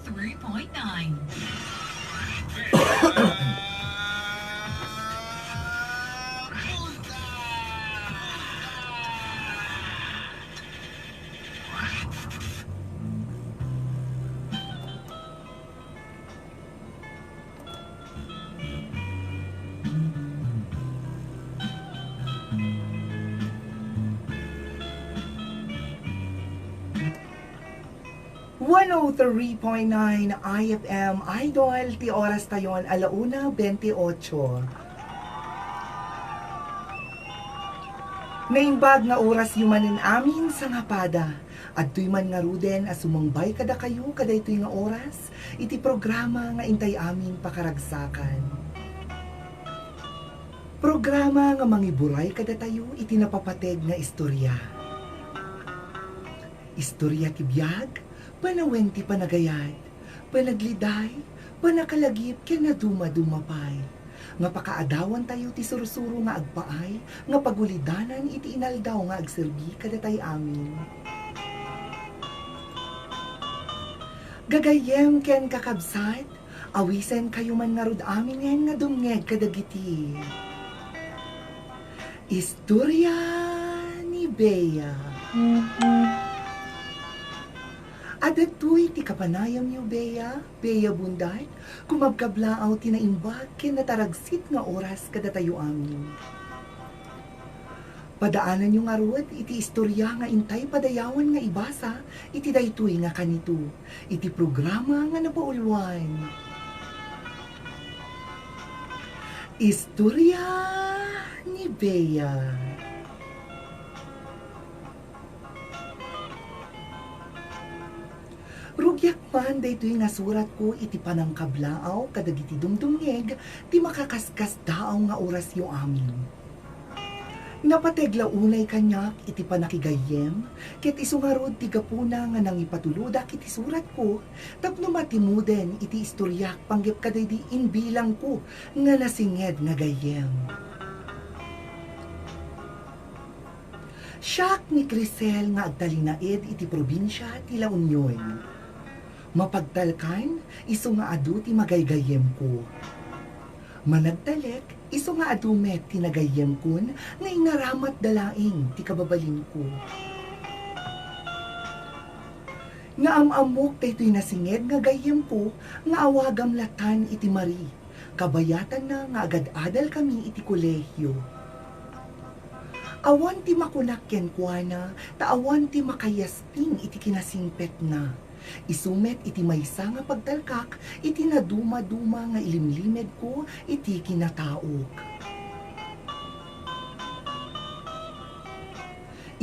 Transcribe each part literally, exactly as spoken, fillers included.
three point nine. One oh three point nine I F M Idol, ti oras tayon, ala una bente ocho. Naimbag nga oras yo manen amin, sangapada. Adtoy man ngaruden a sumangbay kadakayo kadaytoy nga oras, iti programa nga intay amin pakaragsakan. Programa nga mangiburay kadatayo iti napapateg nga istorya. Istorya ti biag, panawen ti panagayat, panagligday, panakalagip ken nadumaduma pay. Nga pakaadawantayo ti sursuro nga agpaay, nga pagulidanan iti inaldaw nga agserbi kadatay amin. Gagayyem ken kakabsat, awisenkayo man ngarud aminen nga dumngeg kadagiti Istorya ni Bea. Adda toy ti kapanayamyo, Bea, Bea Bundat, kumakablaw ti naimbag ken nataragsit nga oras kadatayo amin. Padaananyo ngarud iti istorya nga intay padayawan nga ibasa iti daytoy nga kanito, iti programa nga napauluan, Istorya ni Bea. Rugiak man daytoy nga suratko iti panangkablaaw kadagiti dumdumngeg ti makakaskasdaaw nga orasyo amin. Napateg la unay kaniak iti panakigayyem, ket isu ngarud ti gapuna nga nangipatulodak iti suratko tapno matimuden iti istoriak panggep kadaydi imbilangko nga nasinged nga gayyem. Siak ni Crisel nga agtalinaed iti probinsia ti La Union. Mapagtalkan, isu nga adu ti magaygayyemko. Managtalek, isu nga adu met ti nagayyemkon nga inaramatda laeng ti kababalinko. Nga am-ammok daytoy nasinged nga gayyemko nga awagam latan iti Marie. Kabayatanna nga agad-adalkami iti kolehio. Awan ti makunak kenkuana, ta awan ti makayasping iti kinasingpetna. Isu met iti maysa nga pagtalkak iti nadumaduma nga ilimlimedko iti kinataok.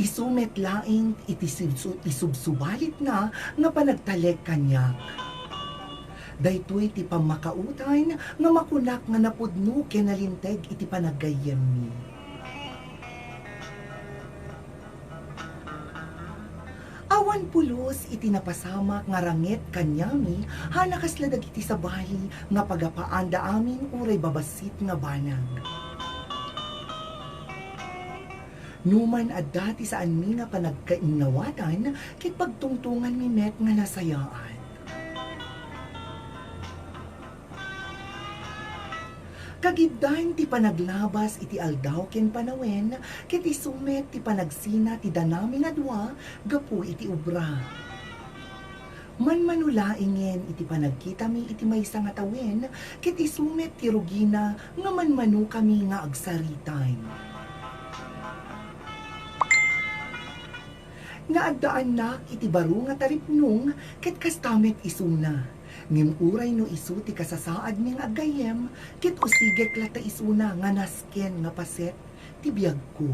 Isu met laeng iti sibsu-, isubsubalitna nga panagtalek kaniak. Daytoy ti pammakautay nga makunak nga napudno ken nalinteg iti panaggayyemmi. Awan pulos iti napasamak nga ranget kaniami, hana kasla dagiti sabali nga pagapaanda amin uray babassit nga banag. Numan adda ti saanmi nga panagkainnawatan, ket pagtungtonganmi met nga nasayaan. Kagiddan ti panaglabas iti aldaw ken panawen, ket isu met ti panagsina ti danami nga dua gapu iti obra. Manmano laengen iti panagkitami iti maysa nga tawen, ket isu met ti rugina nga manmanokami nga agsaritay. Nga addaannak iti baro nga taripnong, ket kasta met isuna. Ngem uray no isu ti kasasaadmi nga aggayyem, ket usigek latta isuna nga nasken nga paset ti biagko.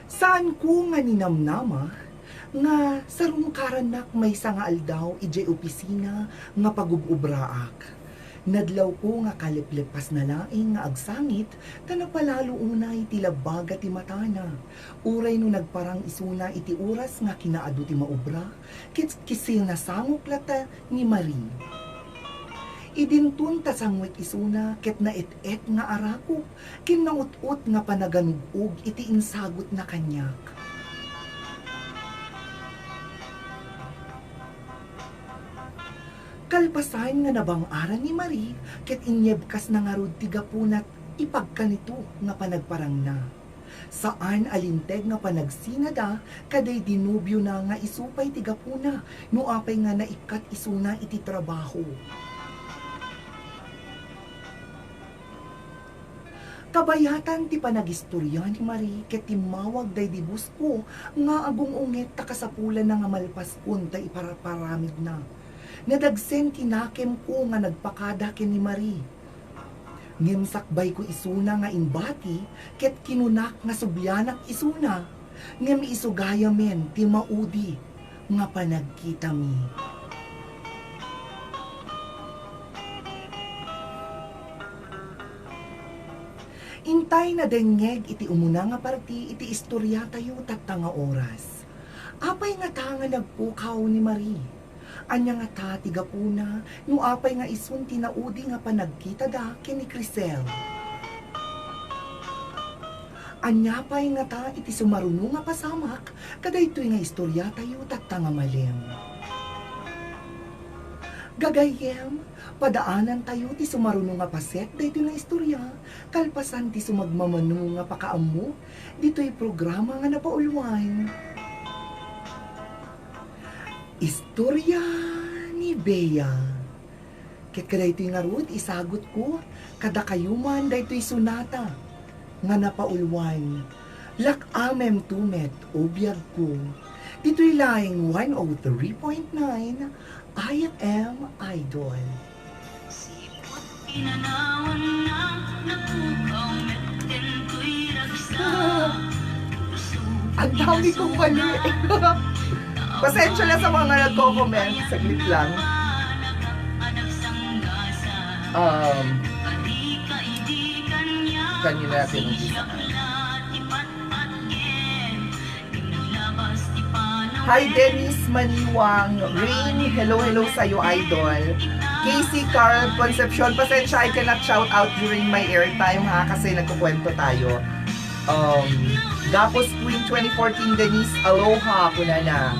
Saanko nga ninamnama nga sarungkarannak maysa nga aldaw idiay opisina nga pagub-obraak. Nadlawko nga kaleplepasna laeng nga agsangit, ta napalalo unay ti labbaga ti matana. Uray no nagparang isuna iti oras nga kinaadu ti maobra, ket kisinasangok latta ni Marie. Idinton ta sanguek isuna ket naet-et nga arakok ken naut-ot nga panaganug-og iti insagutna kaniak. Kalpasan nga nabang-aran ni Marie, ket inyebkasna ngarud ti gapuna ipagkanito nga panagparangna. Saan a linteg nga panagsinada kadaydi nobiona nga isu pay ti gapuna no apay nga naikkat isuna iti trabaho. Kabayatan ti panagistoria ni Marie ket timmawag daydi boss ko nga agung-unget ta kasapulanna nga malpaskon ta iparaparamidna. Nadagsen ti nakemko nga nagpakada ken ni Marie. Ngem sakbayko isuna nga imbati ket kinunak nga sublianak isuna, ngem isu gayamen ti maudi nga panagkitami. Intay nadengngeg iti umuna nga parti iti istoriatayo tatta nga oras. Apay ngata nga nagpukaw ni Marie? Ania ngata ti gapuna no apay nga isun ti naudi nga panagkitada ken ni Crisel? Ania pay ngata iti sumaruno nga pasamak kadaytoy nga istoriatayo tatta nga malem? Gagayyem, padaanantayo ti sumaruno nga paset daytoy nga istoria, kalpasan ti sumagmamano nga pakaammo ditoy programa nga napauluan. Istorya ni Bea. Ket kadaytoy ngarud, isagutko kadakayo man daytoy sonata nga napauluan, Lak-amem to met, o biagko. Ditoy laeng one oh three point nine I F M Idol. Ang dami kong mali. Pasensya na sa mga nagko-comment. Saglit lang. Um, kanina natin umpisaan. Hi, Dennis Maniwang. Rain, hello, hello sa'yo, idol. K C Carl Concepcion, pasensya, I cannot shout out during my airtime, ha, kasi nagkukwento tayo. Um, Gapos Queen twenty fourteen, Denise, aloha, kunana.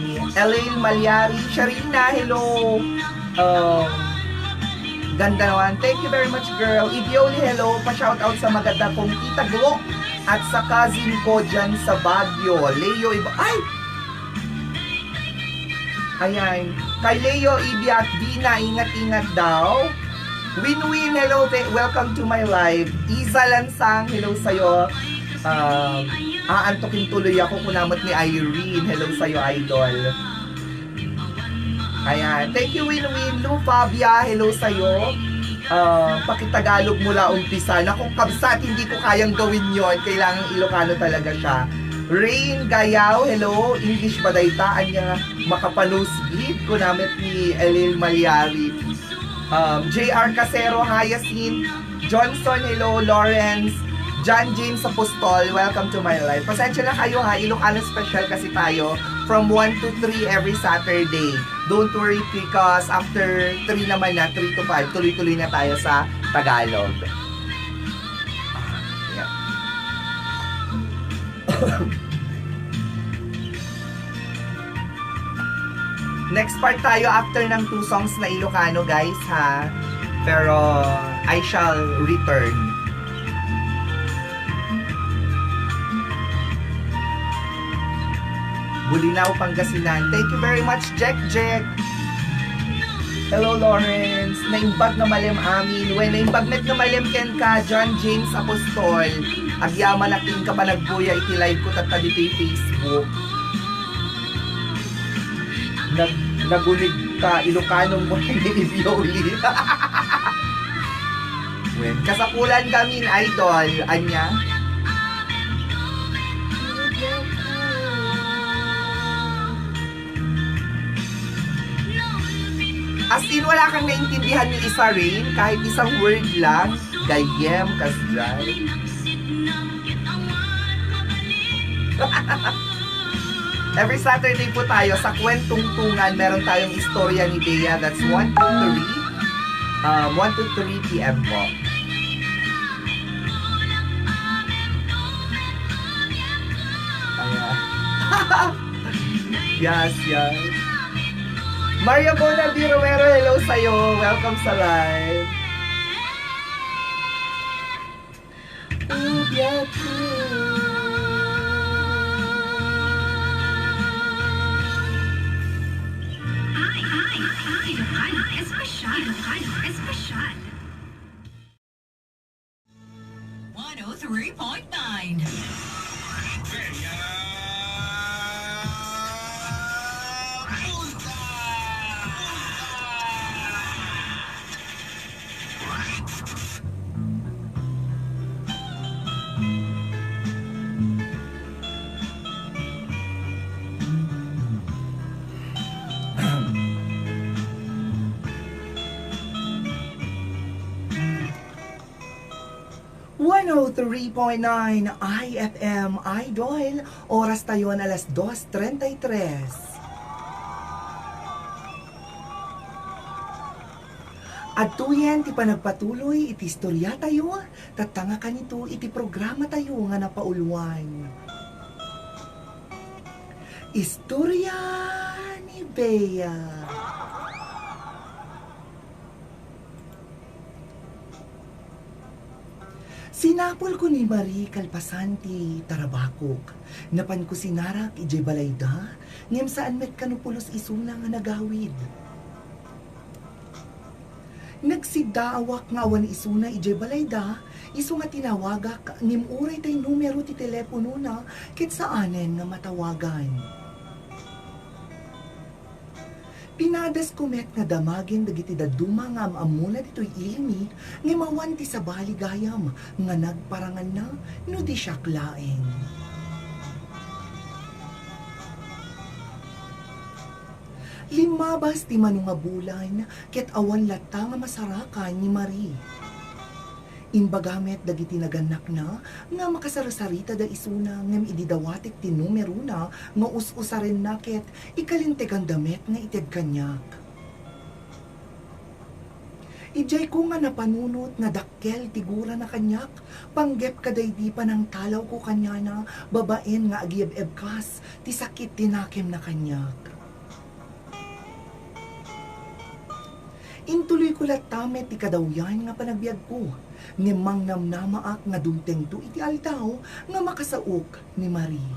Ni Elaine Malyari, Sharina, hello. Um, ganda naman. Thank you very much, girl. Ibioli, hello. Pa-shoutout sa maganda kong tita Glo at sa cousin ko dyan sa Baguio. Leo, iba. Ay! Ayan. Kay Leo, Ibi at Dina, ingat-ingat daw. Win-win, hello. Th- welcome to my live. Iza Lansang, hello sa'yo. Um, aantukin tuloy ako, kunamot ni Irene. Hello sa'yo, idol. Ayan. Thank you, Win-Win. Lou Fabia, hello sa'yo. Ah, pakitagalog mula umpisa. Naku, kabsat, hindi ko kayang gawin yon. Kailangan Ilocano talaga siya. Rain Gayao, hello. English ba dayta? Anya, makapanosebleed ko namit ni Elil Malyari. Um, J R Casero, Hyacinth. Johnson, hello. Lawrence, John James Apostol, welcome to my live. Pasensya na kayo ha, Ilocano special kasi tayo from one to three every Saturday. Don't worry because after three naman na, three to five, tuloy-tuloy na tayo sa Tagalog. Ah, yeah. Next part tayo after ng two songs na Ilocano, guys, ha? Pero I shall return. Bulinaw, Pangasinan. Thank you very much, Jack Jack. Hello, Lawrence. Naimbag nga malem amin. Wen, naimbag met nga malem kenka, John James Apostol. Agyamanak ti inka panagbuya iti live ko tatta ditoy Facebook. Nag-, nagunig ka, Ilocano mo ni Ibioli. Wen, kasapulan gamin, idol. Anya? As in, wala kang naintindihan ni Isa Rain? Kahit isang word lang? Gayyem, kasjay. Every Saturday po tayo sa Kwentungtungan, meron tayong istorya ni Bea. That's one to three. Um, one to three P M po. Ayan. Yes, yes. Maria Bona B. Romero, hello sa'yo. Welcome sa live. Ubiat ko. Ay, ay, ay, ay, espesyal, ay, espesyal. One oh three point nine. One oh three point nine I F M Idol, oras tayon alas dos treinta y tres. Adtoyen ti panagpatuloy iti istorya tayo, tatta nga kanito iti programa tayo nga napauluan. Istorya ni Bea. Sinapulko ni Marie kalpasan ti tarabakok. Napanko sinarak idiay balayda, ngem saan met kano pulos isuna nga nagawid. Nagsiddaawak nga awan isuna idiay balayda, isu nga tinawagak, ngem uray tay numero ti teleponona ket saanen nga matawagan. Pinadasko met nga damagen dagiti dadduma nga am-ammona ditoy ilimi, ngem awan ti sabali gayam nga nagparanganna no di siak laeng. Limmabas ti mano nga bulan, ket awan latta nga masarakan ni Marie. Imbaga met dagiti nagannakna nga makasarsaritada isuna ngem idi dawatek ti numerona nga us-usarenna ket ikalinteganda met nga ited kaniak. Idiayko nga napanunot, nadakkel ti gurana kaniak, panggep kadaydi panangtalawko kaniana babaen nga agiyeb-ebkas ti sakit ti nakemna kaniak. Intuloyko latta met ti kadawyan nga panagbiagko, ngem mangnamnamaak nga dumtengto iti aldaw nga makasaok ni Marie.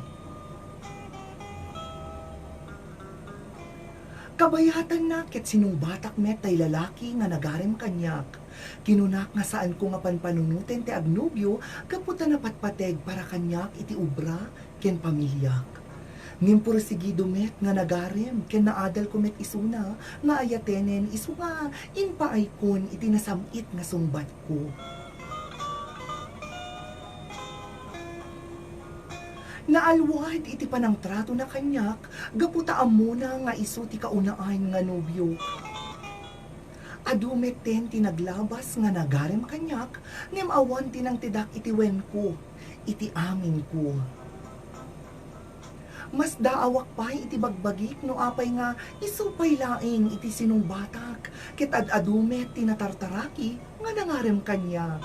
Kabayatanna ket sinungbatak met tay lalaki nga nagarem kaniak. Kinunak nga saanko nga panpanunoten ti agnobio gapu ta napatpateg para kaniak iti obra ken pamiliak. Ngem porsigido met nga nagarem ken naadalko met isuna nga ayatenen isu nga impaaykon iti nasam-it nga sungbatko. Naalwad iti panangtratona kaniak gapu ta ammona nga isu ti kaunaan nga nobiok. Adu metten ti naglabas nga nagarem kaniak, ngem awan ti nangtedak iti wenko, iti aminko. Masdaawak pay iti bagbagik no apay nga isu pay laeng iti sinungbatak, ket ad-adu met ti natartaraki nga nangarem kaniak.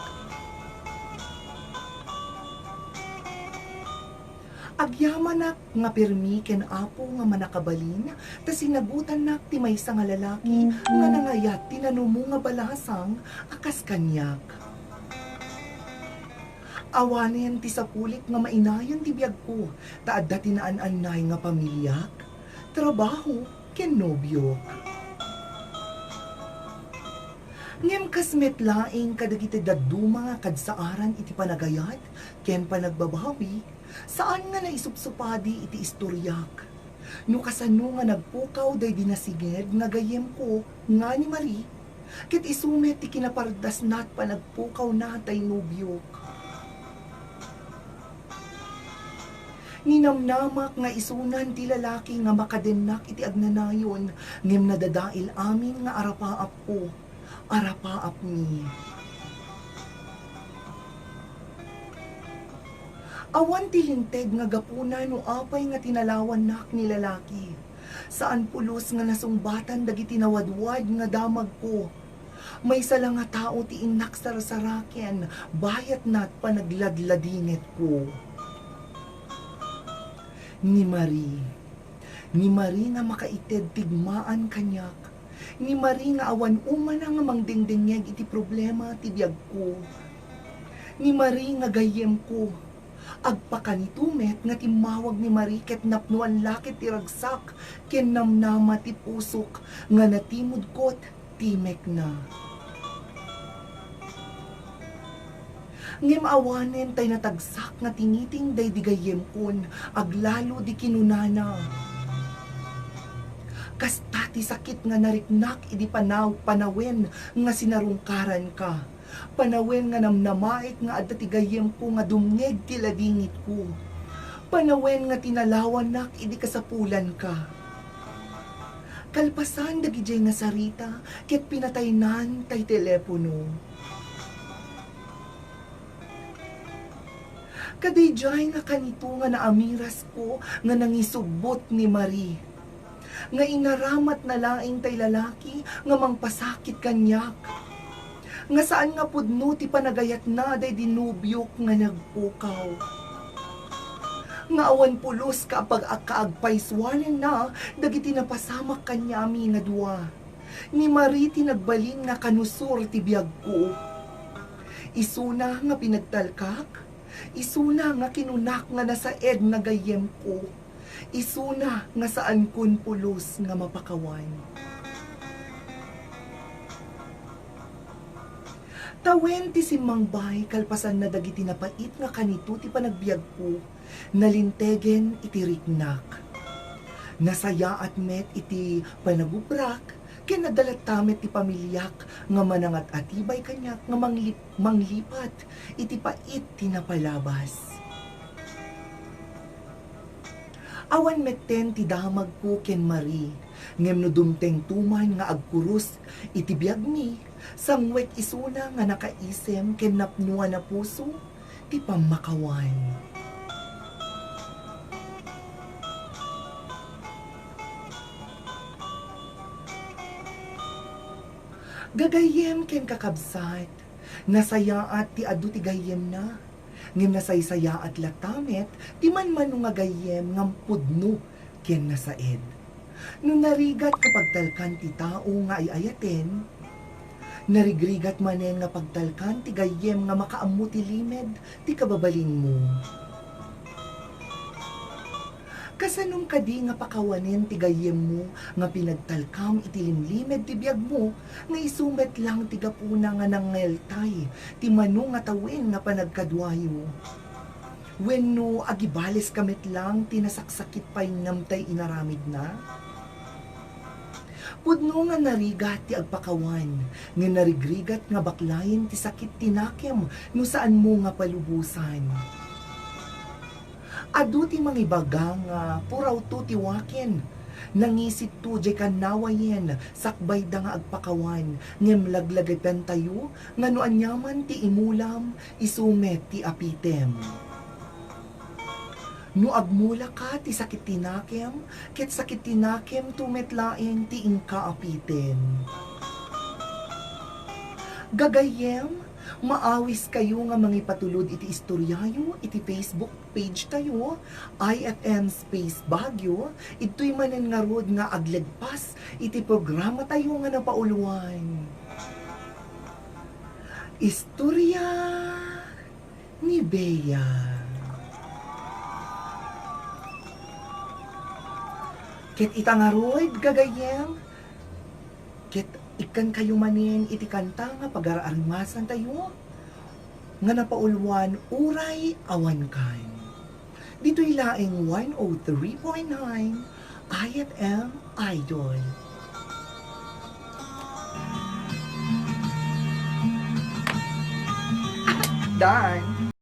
Agyamanak nga pirmi ken Apo nga Mannakabalin, ta sinagutannak ti maysa nga lalaki nga nangayat ti nanumo nga balasang a kas kaniak. Awanen ti sapulik nga mainayon ti biagko, ta adda ti naan-annay nga pamiliak, trabaho, ken nobiok. Ngem kas met laeng kadagiti dadduma nga kadsaaran iti panagayat ken panagbabawi, saan nga naisupsupadi iti istoriak. No kasano nga nagpukaw daydi nasinged nga gayyemko nga ni Marie, ket isu met ti kinapardasna ti panagpukawna tay nobiok. Ninamnamak nga isunan ti lalaki nga makadennak iti agnanayon, ngem nadadael amin nga arapaapko. Arapaapmi. Awan ti linteg nga gapuna no apay nga tinalawannak ni lalaki. Saan pulos nga nasungbatan dagiti nawadwad nga damagko. Maysa la nga tao ti innak sarsaraken, bayatna ti panagladladingetko. Ni Marie. Ni Marie nga makaited ti igmaan kaniak. Ni Marie nga awan umana nga mangdengdengngeg iti problema ti biagko. Ni Marie nga gayyemko. Agpakanito met nga timmawag ni Marie ket napnoan la ket ti ragsak ken namnama ti pusok nga natimudkot timekna. Ngem awanen tay natagsak nga tingiting daydi gayyemkon, aglalo di kinunana. Kasta ti sakit nga nariknak idi panaw-, panawen nga sinarungkaranka. Panawen nga namnamaek nga adda ti gayyemko nga dumngeg ti ladingitko. Panawen nga tinalawanak idi kasapulanka. Kalpasan dagidiay nga sarita, ket pinataynan tay telepono. Kadaydiay nga kanito nga naamirasko nga nangisubbot ni Marie. Nga inaramatna laeng tay lalaki nga mangpasakit kaniak. Nga saan nga pudno ti panagayatna daydi nobiok nga nagpukaw. Nga awan pulos kaag-, kaagpaysuanenna dagiti napasamak kaniami nga dua. Ni Marie ti nagbalin nga kanusor ti biagko. Isuna nga pinagtalkak, isuna nga kinunak nga nasaed nga gayyemko, isuna nga saankon pulos nga mapakawan. Tawen ti simmangbay kalpasanna dagiti napait nga kanito ti panagbiagko, nalintegen iti riknak. Nasayaat met iti panagubrak, ken adda latta met ti pamiliak nga manangat-atibay kaniak nga manglip-, manglipat iti pait ti napalabas. Awan metten ti damagko ken Marie, ngem no dumtengto man nga agkurus iti biagmi, sangwek isuna nga nakaisem ken napnoan a puso ti pammakawan. Gagayyem ken kakabsat, nasayaat ti adu ti gayyemna, ngem nasaysayaat latta met ti manmano nga gayyem nga pudno ken nasaed. No narigat nga pagtalkan ti tao nga ay-ayaten, narigrigat manen nga pagtalkan ti gayyem nga makaammo ti limed ti kababalinmo. Kasanom kadi nga pakawanen ti gayyemmo nga pinagtalkam iti limlimed ti biagmo, nga isu met lang ti gapuna nga nangeltay ti mano nga tawen nga panagkaduayo? Wenno agibaleska met lang ti nasaksakit pay ngem tay inaramidna? Pudno nga narigat ti agpakawan, nga narigrigat nga baklayen ti sakit ti nakem no saanmo nga palubosan. Adu ti mangibaga nga purawto ti waken. Nangisitto diay kannawayen, sakbayda nga agpakawan, ngem laglagipentayo nga no aniaman ti imulam, isu met ti apitem. No agmulaka ti sakit ti nakem, ket sakit ti nakemto met laeng ti inka apiten. Gagayyem, maawiskayo nga mangipatulod iti istoryayo iti Facebook page tayo, I F M Space Baguio, idtoy manen ngarud nga aglegpas iti programatayo nga napauluan. Istorya ni Bea. Ket ita ngarud, gagayyem, ket ikkankayo manen iti kanta nga pagar-arimasantayo nga napauluan Uray Awan Kan. Ditoy laeng one oh three point nine I F M Idol. Done.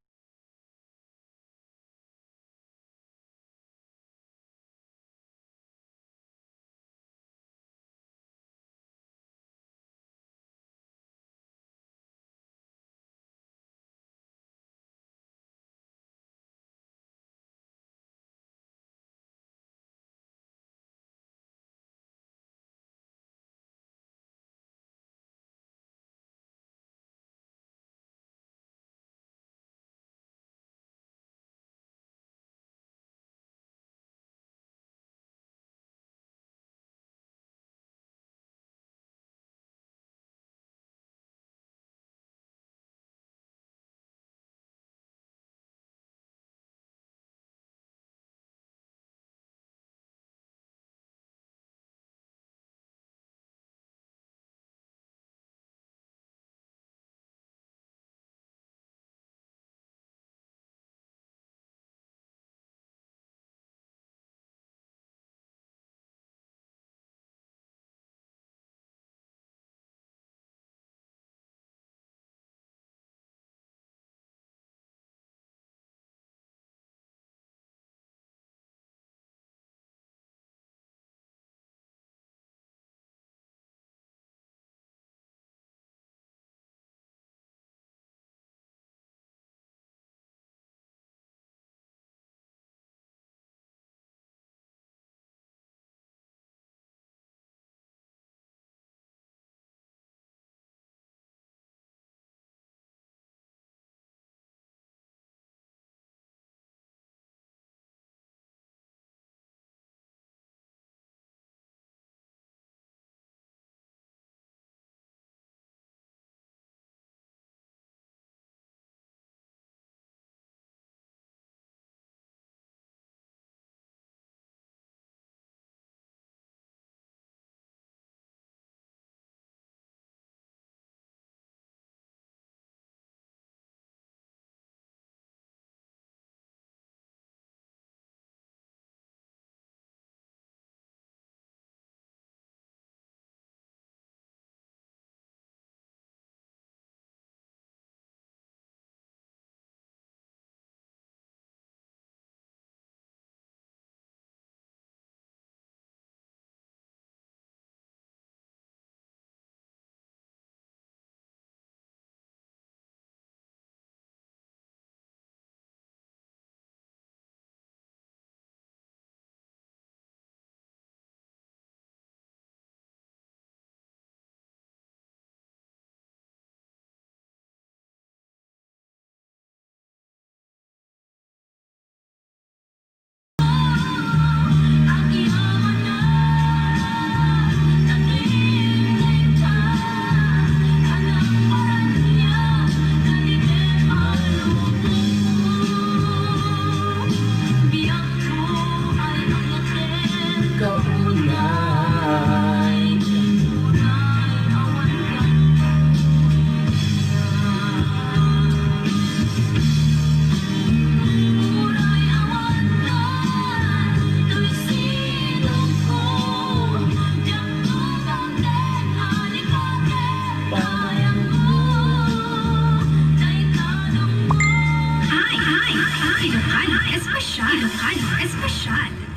Ilocano Espesyal. Ilocano Espesyal.